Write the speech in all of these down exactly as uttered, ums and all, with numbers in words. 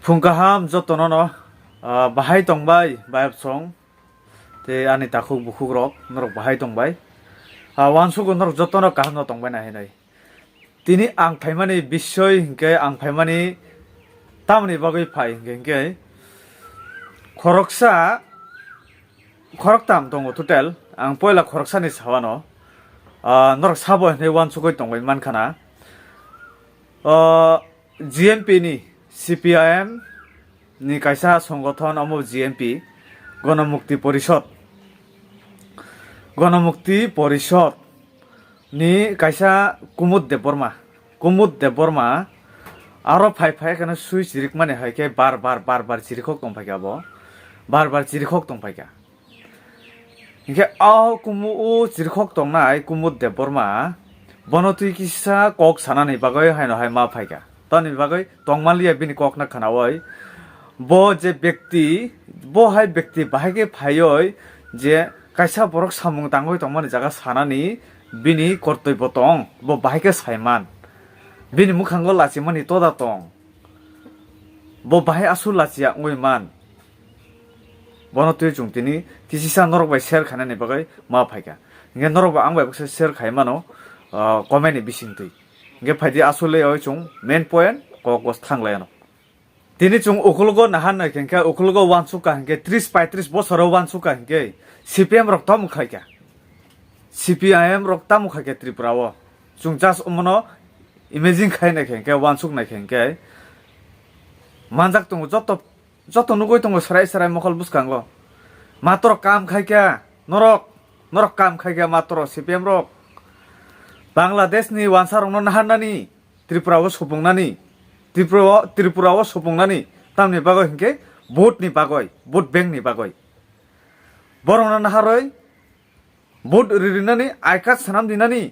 Phung kaham jotono no, ah, bahai tongbai, bayapsong. Tei ani takhuk bukhuk rok, norok bahai tongbai. Ah, uansukgo norok jotono kaham no tongbai na hinwi. Tini ang phaimani bisoi hinkhe ang phaimani tamoni bagwi phai hinkhe, hinkhe khoroksa, khoroktam tongo total. Ang poila khoroksani sawano, ah, norok sabo hinwi uansugwi tongbai mankha na. Ah, G M P ni, C P I M ni kaisa songothon, omo G M P, Gonomukti Porishod. Gonomukti Porishod ni kaisa Kumud Debbarma. Kumud Debbarma aro phai phai kheno sui chirikmani hai khe bar bar, bar bar chirikhok tongphaikha bo. Bar bar chirikhok tongphaikha. Hinkhe o kumu o chirikhok tongnai Kumud Debbarma bono twi kisa kok sanani bagwi haino hai ma phaikha. Tamni bagwi tongmanliya bini kok na khnaui. Bo je bekti, bo hai bekti bahai khe phaioi je kaisa borok samung tangwi tongmani jaga sanani bini kortoibo tong, bo bahai khe saiman. Bini mwkhango lachimani toda tong. Bo bahai aswk lachiya wngwi man. Bono twi chwng tini kisisa norok bai share khainani bagwi ma phaikha. Hinkhe norok bo ang bai baksa share khai mano, ah, comment ni bising twi. Hinkhe phaidi aswk le oi chwng main point kok bos thang lai ano. Tini chwng ukologo nahan nai khe hinkhe ukologo uansukha hinkhe tris paitris bosoro uansukha hinkhe C P M rok tamo khlaikha. C P I M rok tamo khaikha Tripura o. Chwng just omono imagine khai nai khe hinkhe uansuk nai khe hinkhe manjak tongo joto Joto nugwi tongo serai serai mokol bwskango. Matro kam khaikha norok, norok kam khaikha matro C P M rok. Bangladesh ni wansa rokno naharnani, Tripura o supungnani, Tripura o, Tripura o supungnani, tamni bagwi hinkhe vote ni bagwi, vote bank ni bagwi. Borokno naharwi vote ririnani, I card swnam dinani,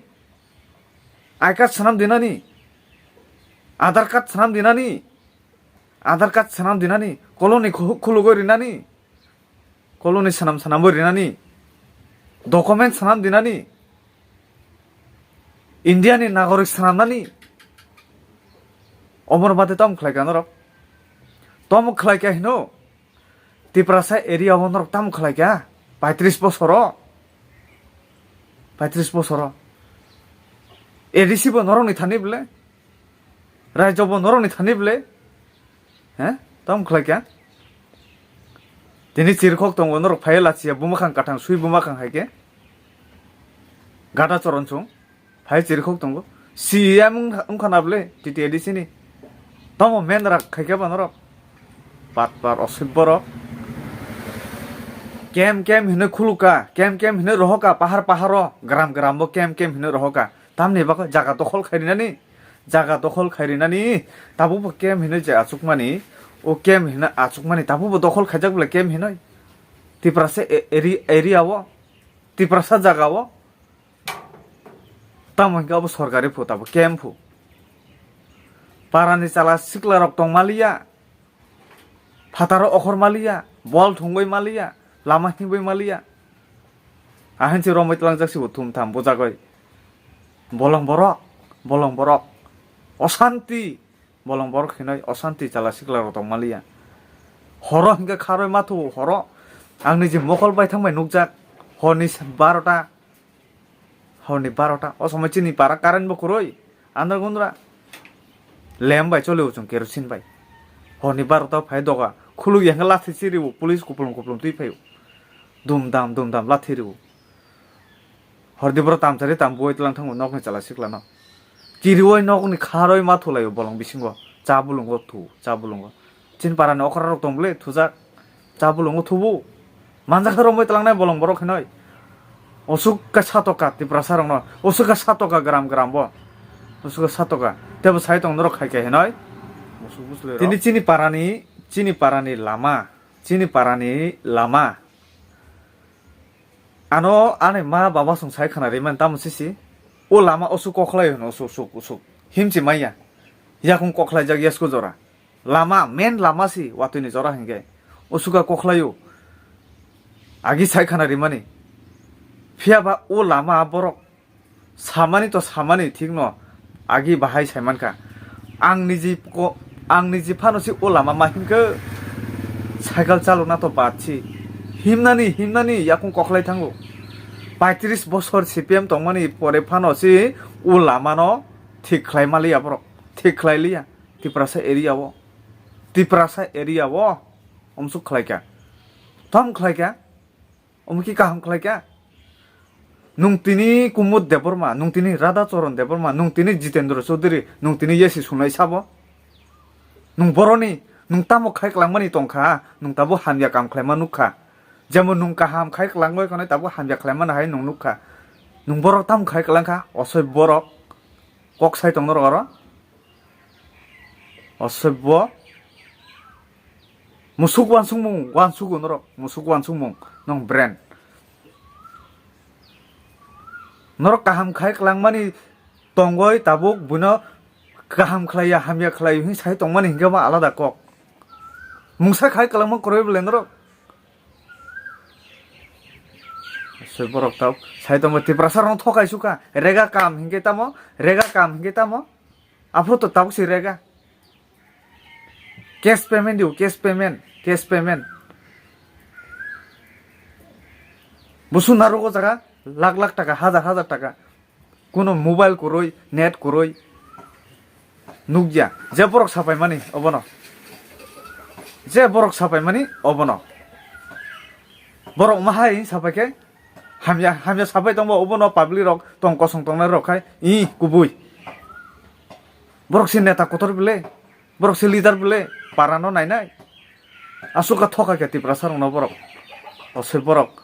I card swnam dinani, Aadhaar card swnam dinani, Aadhaar card swnam dinani, colony khu-, khulugwi rinani, colony swnam swnamwi rinani, document swnam dinani, India ni nagorik swnamnani, omor bade tom khlaikha norok, tom khlaikha hino, Tiprasa area o norok tamo khlaikha, paitris bosoro, paitris bosoro, A D C bo norokni thani bwle, Raijo bo norokni thani bwle, he? Tamo khlaikha? Tini chirikhok tongo, norok phaiya lachiya, bumakhang kathang sui bumakhang hai khe. Gada choron chwng, phai chirikhok tongo. C E M wng-, wngkha na bwle, T T A D C ni. Tamo mendra khaikha ba norok. Patpar osibborok. Kem kem hinwi khuluka, kem kem hinwi rohoka, pahar paharo, gram gramo kem kem hinwi rohoka. Tamni bagwi jaga dokhol khai rinani, jaga dokhol khai rinani, tabukbo kem hinwi je achukmani, o kem hinwi achukmani, tabukbo dokhol khaijak bwle kem hinwi. Tiprasa e-, eri-, area o, Tiprasa jaga o, tamo hinkhe abo sorkari phu, tabo kem phu. Parani chala sikla rok tongmaliya, phataro okhor maliya, bol thungwi maliya, lama himwi maliya. Ahinsi romwi tlangjak sibo thum tham bujagwi. Bolong borok, bolong borok. Osanti, bolong borok hinwi osanti chala sikla rok tong maliya. Horo hinkhe kharwi mathu horo. Ang niji mokol bai thangbai nukjak. Horni barota. Horni barota. O somoi chini para current bo kwrwi. Andra gundra. Lem bai choli o chwng kerosene bai. Horni barota phai doga. Khuluk ya hwnkhe lathi chiri o. Police kuplung kuplung twi phai o. Dum dam dum dam lathi ri o. Hordi boro tamchari tam buwai tlang thango nokni chala sikla no. Kiriwai nokni kharoi ma thulai o bolong bisingo. Cha bulungo thu, cha bulungo. Chin parani okra rok tong bwle thujak. Cha bulungo thubu. Manjak romoi tlangnai bolong borok hinoi. Osuk ka satoka Tiprasa rokno. Osuk ka satoka gram gram bo. Osuk ka satoka. Tebo sai tong norok khai khe hinoi. Tini chini parani, chini parani lama. Chini parani lama. Ano ani ma baba song sai khana rimani tamo sisi. O lama osuk kokhlai hino osuk, osuk, osuk. Himchi maya. Yakung kokhlai jak yasku jora. Lama, main lama si watwi ni jora hinkhe. Osuka kokhlaio. Agi sai khana rimani. Phiya ba o lama borok samani to samani thikno agi bahai sai mankha. Ang niji ko-, Ang niji phano se o lama ma hinkhe cycle chalokna to bad si. Himnani, himnani yakung koklai thango. Paitris bosor C P M tongmani pore phano se o lamano thik khlai maliya borok. Thik khlai liya. Tiprasa area o. Tiprasa area o. Omsuk khlai kha. Tom khlai kha. Omo ki kaham khlai kha? Nung tini Kumud Debbarma, nung tini Radha Charan Debbarma, nung tini Jitendra Chaudhary, nung tini yesi sunai sabo? Nung boroni, nung tamo khai klangmani tongkha, nung tabo hamya kam khlaima nukha. Jemon nung kaham khai klangwi khonai tabo hamya khlaimani hai nung nukha. Nung borok tamo khai klangkha, osoi borok. Kok sai tong norok oro. Osoi bo. Musuk wansukmung, wansugo norok, musuk wansukmung, nong brand. Norok kaham khai klangmani tongoi tabuk buino kaham khlaiya, hamya khlaiya hing sai tongmani hinkhe ma alada kok. Mungsa khai klangma kwrwi bwle norok. Soi borok tau sai tongma Tiprasa rong thokai suka, rega kam hinkhe tamo, rega kam hinkhe tamo. Aphuru to tabuk se rega. Cash payment diu, cash payment, cash payment. Busu narugo jaga lakh lakh taka, hazar hazar taka. Kuno mobile kwrwi, net kwrwi. Nukya, je borok sapaimani obono. Je borok sapaimani obono. Borok mahai sapai khe Hamya, hamya sapai tongbo obono public rok tong kosong tongnai rok khai, ih, kubui. Borok se neta kotor bile, borok se leader bile, para no nainai. Aswk kha thokai kha Tiprasa rok no borok. Osoi borok.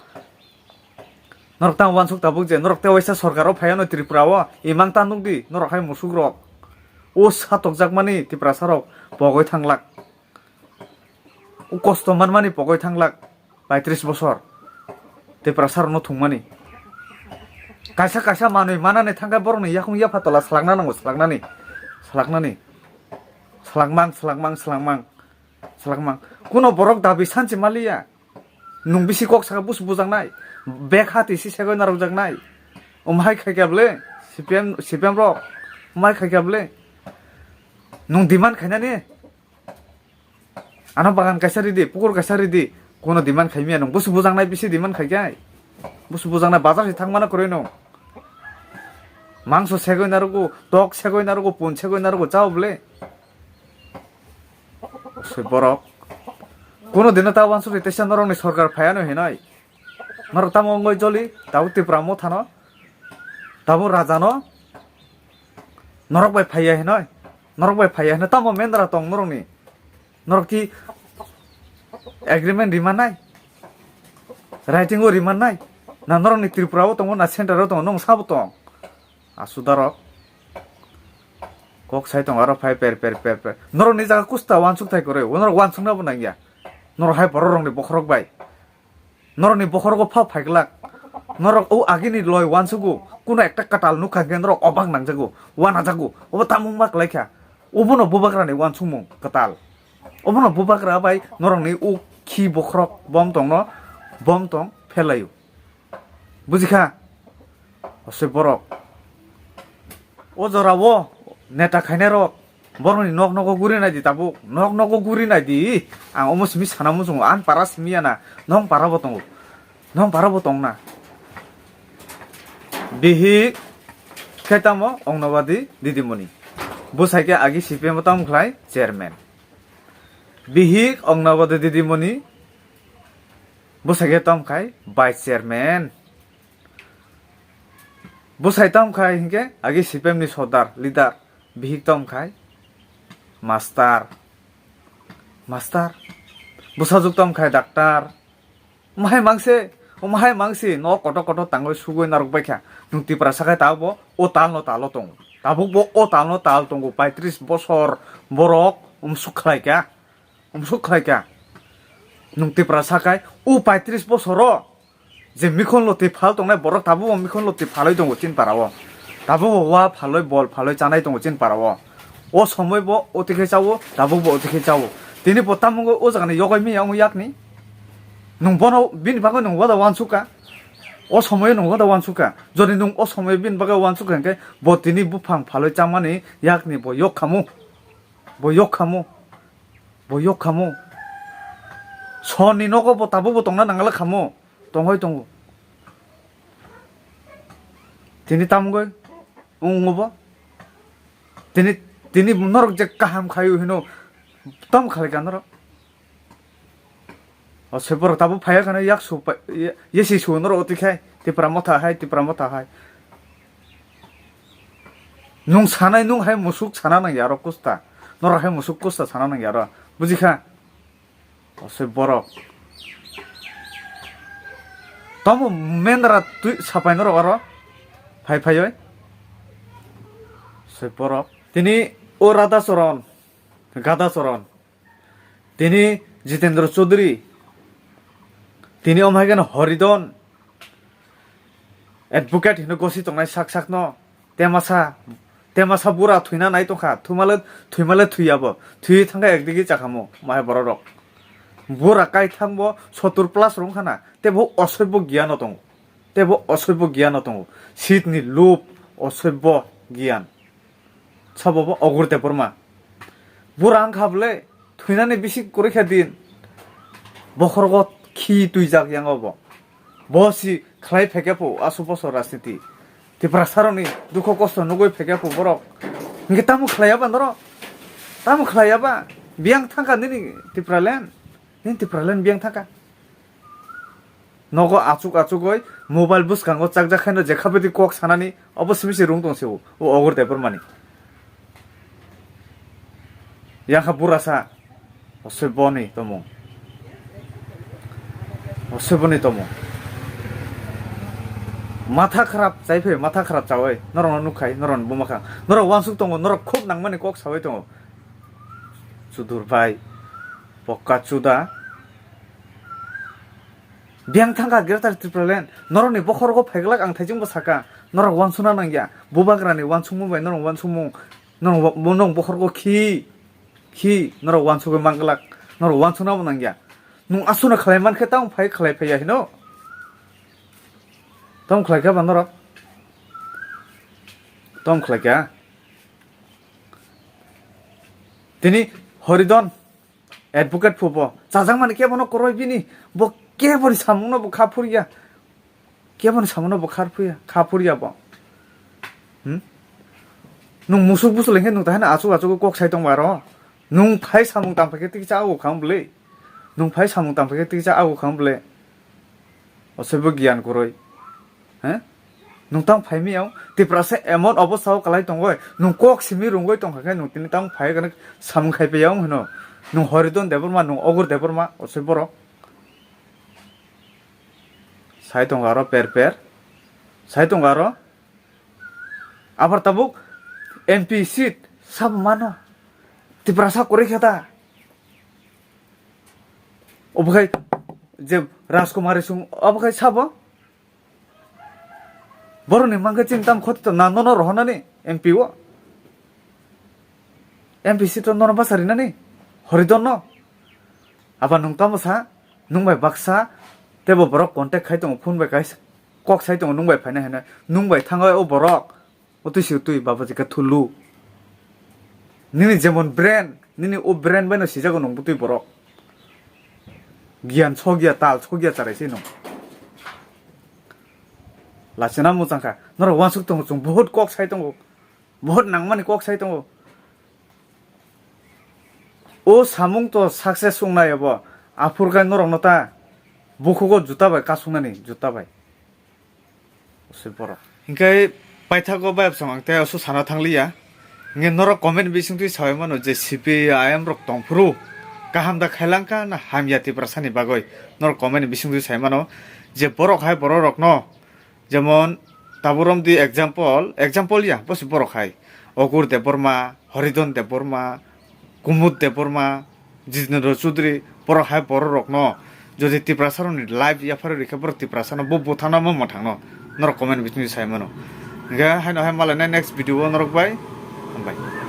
Norok tang wansuk tabuk je, norok te waisa sorkar o phaiya no Tripura o, imang ta nukdi, norok hai musuk rok. O satokjak mani Tiprasa rok pogoi thanglak. O kosto manmani pogoi thanglak paitris bosor Tiprasa rokno thwngmani. Kaisa kaisa manwi manani thangkhe borokni yakung yapha tola swlakna nango, swlaknani, swlaknani, swlakmang, swlakmang, swlakmang, swlakmang. Kuno borok dabi sanchi maliya. Nwng bisi kok saka busu bujaknai. Bek hati si segoi narwkjaknai. Omo hai khaikha bwle? C P M, C P M rok. Omo hai khaikha bwle? Nwng demand khainani? Ano bagan kaisa ridi, pukur kaisa ridi, kuno demand khaimya nung. Busu bujaknai bisi demand khaikai. Busu bujaknai bazar se thangmano kwrwi nung. Mangso segoi narugo, tok segoi narugo, pun segoi narugo, chao bwle. Soi borok. Kuno dino ta wansuk ri teisa norokni sorkar phaiano hinoi. Norok tamo wngoi joli, tabuk Tipra mothano, tabuk rajano, norok bai phaiya hinoi. Norok bai phaiya hinoi, tamo mendra tong norokni. Norok ki agreement rimanai? Writing o rimanai? Na norokni Tripura o tongo, na center o tongo, nong sabo tong? Asudarok. Kok sai tong aro phai per, per, per, per. Norokni jaga kusta wansuk thai kwrwi, norok wansukna bo nangya. Norok hai borok rokni bokhorok bai. Norokni bokhorogo pha phaiglak. Norok o agini loi wansugo. Kuno ekta kwtal nukha hwnkhe norok obak nangjago, wanajago. Obo tamo wngma kwlaikha. Obono bubagrani wansukmung kwtal. Obono bubagra bai norokni o khi bokhorok bom tongno, bom tong phelaio. Bujikha? Aswk borok. O jora o neta khainai rok borokni nok nogo guri nai di tabuk. Nok nogo guri nai di. Ang omo simi sana muchungo. Ang para simi ya na. Nong para bo tongo. Nong para bo tong na. Bihik khe tamo Ongnabadi Didimoni. Bwsai khe agi C P M o tamo khlai chairman. Bihik Ongnabadi Didimoni. Bwsai khe tamo khai vice chairman. Bwsai tamo khai hinkhe agi C P M ni sordar, leader, bihik tamo khai master, master, bwsajwk tamo khai doctor. Omo hai mangse, omo hai mangse no kotor kotor tangwi sugwi narwk baikha. Nwng Tiprasa khai tabukbo o talno talo tongo. Tabukbo o talno tal tongo, paitris bosor borok umsuk khlaikha. Umsuk khlaikha. Nwng Tiprasa khai o paitris bosoro je mikhon loti phal tongnai borok tabukbo mikhon loti phalwi tongo chini para o. Tabukbo wa phalwi bol phalwi chanai tongo chini para o. O somoi bo oti khe chao, tabukbo oti khe chao. Tini bo tamo wngwi o jagani yogoi miya wngwi yakni. Nwng bono bini bagwi nwng wada wansukha. O somoio nwng wada wansukha. Jodi nwng o somoio bini bagwi wansukha hinkhe bo tini buphang phalwi chamani yakni bo yok khamu. Bo yok khamu. Bo yok khamo. Soni nogo bo tabuk bo tongna nangala khamo. Tongoi tongo. Tini tamgoi wngo bo. Tini, tini norok je kaham khaio hino. Tam khalai ka norok. O se borok tabuk phaiya khano yak su pa-, ye-, yesi su norok oti khai. Tipra motha hai, Tipra motha hai. Nung sanai, nung hai musuk sana nang yaro kusta. Norok hai musuk kusta sana nang yaro. Buji kha? O se borok. Tamo mendra twi sapai norok oro. Phai phaioi. Se borok. Tini o Radha Charan, Gada Charan. Tini Jitendra Chaudhary. Tini omhai gano Horidon. Advocate hino gosi tongnai sak sak no. Temasa, temasa bura thwina nai tongkha. Thumale, thwimale thwiya bo. Thwi thangkha ekdigi chakamo. Mahai borok rok. Bura kaithang bo sottur plus rung khana. Tebo osoibo giyan no tongo. Tebo osoibo giyan no tongo. Seat ni loop osoibo giyan. Sabo bo Ogur Debbarma. Bura wngkha bwle, thwinani bisi kwrwi kha din. Bokhorgo khi twijak yang obo. Bo si khlai phekya pho asu bosor rajniti. Tiprasarokni dukho kosto nugwi phekya pho borok. Hinkhe tamo khlaiya ba norok? Tamo khlaiya ba? Biyang thangkha nini Tipraland? Nini Tipraland biyang thangkha? Nogo achuk achugoi mobile bwskango chakjak khaino jekhabidi kok sanani obo simi se rung tong se o, o Ogur Debbarmani. Yang kha burasa, osoi boni tomung. Osoi boni tomung. Matha kharap chai phe, matha kharap chawai. Norokno nukhai, norokno buma kha. Norok wansuk tongo, norok khub nangmani kok sawi tongo. Chudur bai, pokka chuda. Biyang thangkha Greater Tipraland. Norokni bokhorogo phaiglak ang thaijingbo saka. Norok wansukna nangya. Bubagrani wansukmung bai norok wansukmung. Norok wa-, norok bokhorogo khi, khi norok wansugwi manglak. Norok wansuknabo nangya. Nwng aswkno khlai mankhe tamo phai khlai phaiya hino? Tamo khlaikha ba norok? Tamo khlaikha? Tini Horidon advocate phubo chajakmani kebono kwrwi bini, bo keboni samungno bo kha phurya, keboni samungno bo kha phurya, kha phurya bo. Hmm? Nwng musuk busul hinkhe nwng tahino achuk achuk kok sai tongba aro. Nwng phai samung tang phaikhe tiksa ago kham bwle. Nwng phai samung tang phaikhe tiksa ago kham bwle. Osoibo giyan kwrwi. He? Nwng tang phai miyao? Tiprasa emon obostha o kwlai tongoi. Nwng kok simi rungoi tongkha khe nwng tini tang phai gana samung khai piyao hino. Nwng Horidon Debbarma, nwng Ogur Debbarma, osoi borok. Sai tongo aro per per. Sai tongo aro. Abar tabuk M P seat sabo mano. Tiprasa kwrwi khe ta. Obo khai je Rajkumari sung, obo khai sabo. Boroni mankhe chini tamo khoti to na nono rohornani M P o. M P seat o nono basa rinani. Horidon no. Aba nwng tamo sa, nwng bai baksa, teibo borok contact khai tongo, phone bai kaisa kok sai tongo, nwng bai phainai hinwi. Nwng bai thangwi o borok. O twi si twi baba jikha thulu. Nini jemon brain, nini o brain bai no sijago nwng bwtwi borok. Giyan sogya, tal sogya charai se nwng. Lachina muchang kha. Norok wansuk tongo chwng, bohot kok sai tongo. Bohot nangmani kok sai tongo. O samung to success wngnai abo. Aphur khe norokno ta bukhugo juta bai kasuknani, juta bai. Osoi borok. Hinkhe paithago bayapsong ang tei oso sana thangliya. Hinkhe norok comment bisingtwi sawi mano je C P I M rok tongphuru kaham da khailangkha na hamya Tiprasani bagwi. Norok comment bisingtwi sawi mano je borok hai borok rokno, jemon, taburom di example, example ya, bosi borok hai. Ogur Debbarma, Horidon Debbarma, Kumud Debbarma, Jitendra Chaudhary, borok hai borok rokno jodi Tiprasa rokni live yapharo rikhe borok Tiprasa no bo buthana mo mwthangno norok comment bisingtwi sai mano. Hinkhe haino hai malainai next video o norok bai. Hambai.